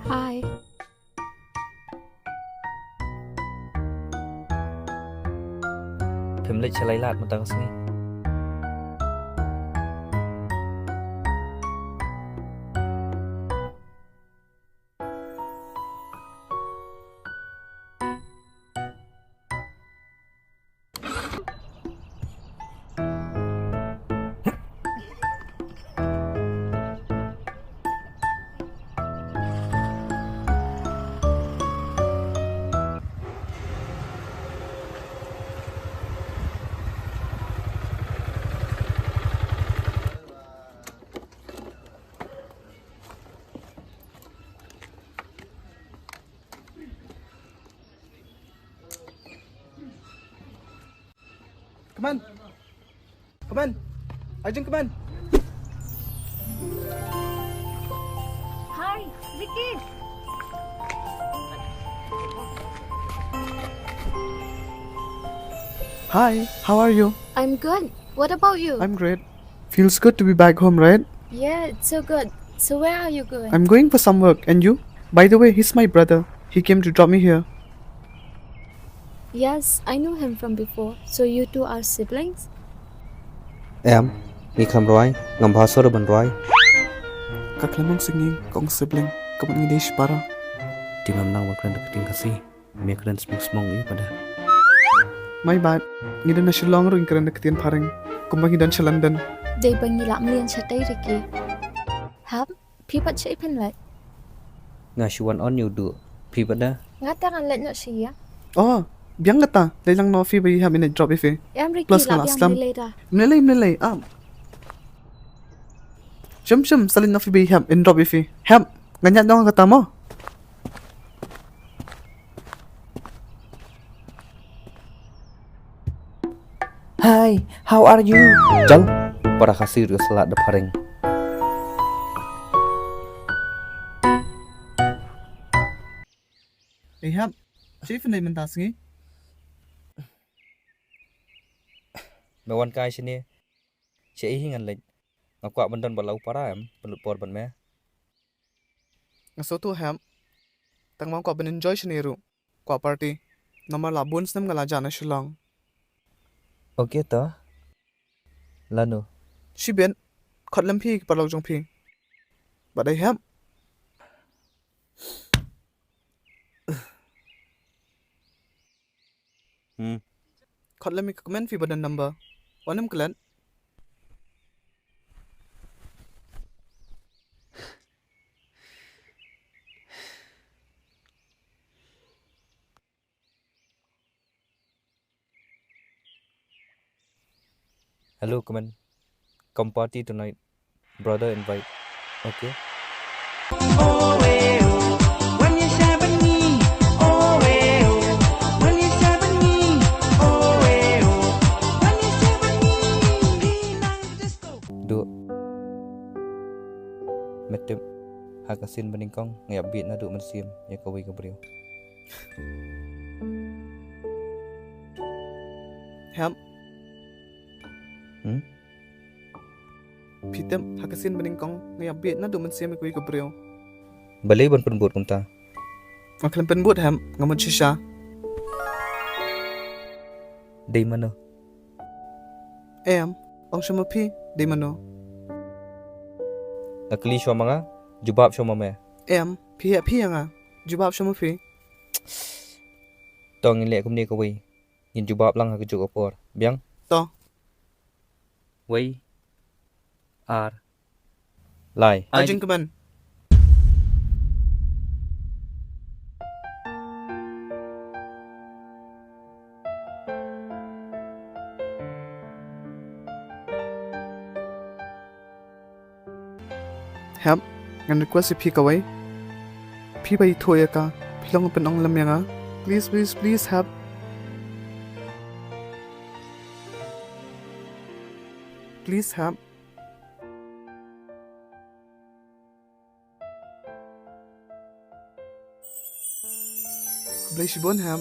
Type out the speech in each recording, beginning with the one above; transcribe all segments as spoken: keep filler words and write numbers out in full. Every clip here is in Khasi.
Ai. Phim leit sha Lailad mynta ka sngi? Come on. Come on. Arjun, come on. Hi, Vicky. Hi, how are you? I'm good. What about you? I'm great. Feels good to be back home, right? Yeah, it's so good. So where are you going? I'm going for some work, and you? By the way, he's my brother. He came to drop me here. Yes, I know him from before. So you two are siblings? Em, ngi khlem rwai, ngam bha sor ban rwai. Ka khlem ong sngi kong sibling, ka mut ngi dei shipara. Te mem nang ban kren da ka ktien Khasi, me kren smong smong ïa u pat de. My bad, ngi don na Shillong ruh ngi kren da ka ktien phareng, kumba ngi don sha London. Dei ba ngi lah mlien shatei Ricky. Hap, phi pat shaei phin leit? Nga shu wan on ïa u Duh, phi pat de? Nga te ngan leit noh sha ïing. Oh, biang kata, leit lang noh phi ba ïa Hap, in drop ïa phi. Em Ricky, lah biang, slem. Ym lei lei, ym lei lei, ah. Shem shem, sa leit noh phi ba ïa Hap, in drop ïa phi. Hap, ngan ïaid noh kata mo. Hi, how are you? Jal, para Khasi ruh ka sa lad da phareng. Ei Hap, shaei phin leit mynta sngi? Me wan kai shane. Shaei hi ngan leit? Nga kwah ban don bad la u para em, pynlut por bad me. Nga sngewthuh Hap. Tang ba nga kwah ban enjoy shane ruh. Kwah party. Namar la bun snem nga la jah na Shillong. Okay to. Lano? Shibit. Khot lem phi ki paralok jong phi. Bad ei Hap. Hmm. Khot lem ïa ka kmen phi ba don number. Wan em klet. Hello, kmen. Come party tonight. Brother invite. Okay. Duh. Me tip, ha ka sien banyngkong, nga ïa bieit naduh mynsiem ïa kawei ka briew. Hap. Hmm? Phi tip, ha ka sien banyngkong nga ïa bieit naduh mynsiem ïa kawei ka briew. Balei ban pynbud kumta? Nga khlem pynbud Hap, nga mut shisha. Dei mano? Em, ong shuwa ma phi, dei mano? Nga kylli shuwa ma nga, jubab shuwa ma me. Em, phi ïa phi ïa nga, jubab shuwa ma phi. To ngin leh kumne kawei. Ngin jubab lang ha kajuh ka por. Biang? To. Wei. Ar. Lai. Ai jingkmen. Hap, ngan request ïa phi kawei. Phi ba ithuh ïa ka, phi long pynong lem ïa nga. Please, please, please, Hap. Please, Hap. Khublei shibun, Hap.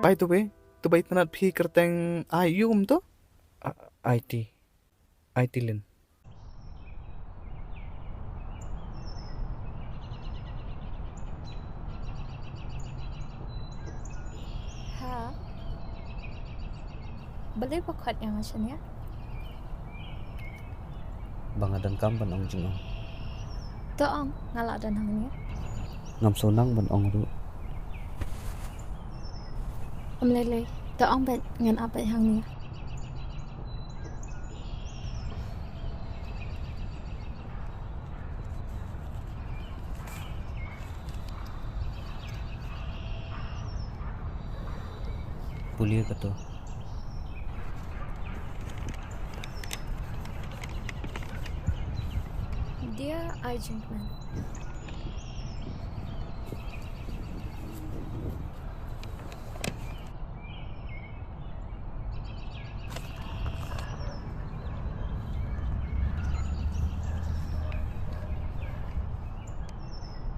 By the way, to ba itynnad phi kyrteng ai ïa u um to? A-, I T. Ai Tilin. Balei ba khot ïa nga shane? Ba nga donkam ban ong jingong. To ong, nga lah don hangne. Ngam sngewbha ban ong ruh. Ym lei lei, to ong bad ngan ap beit hangne. Pule kato. Dear Arjun man.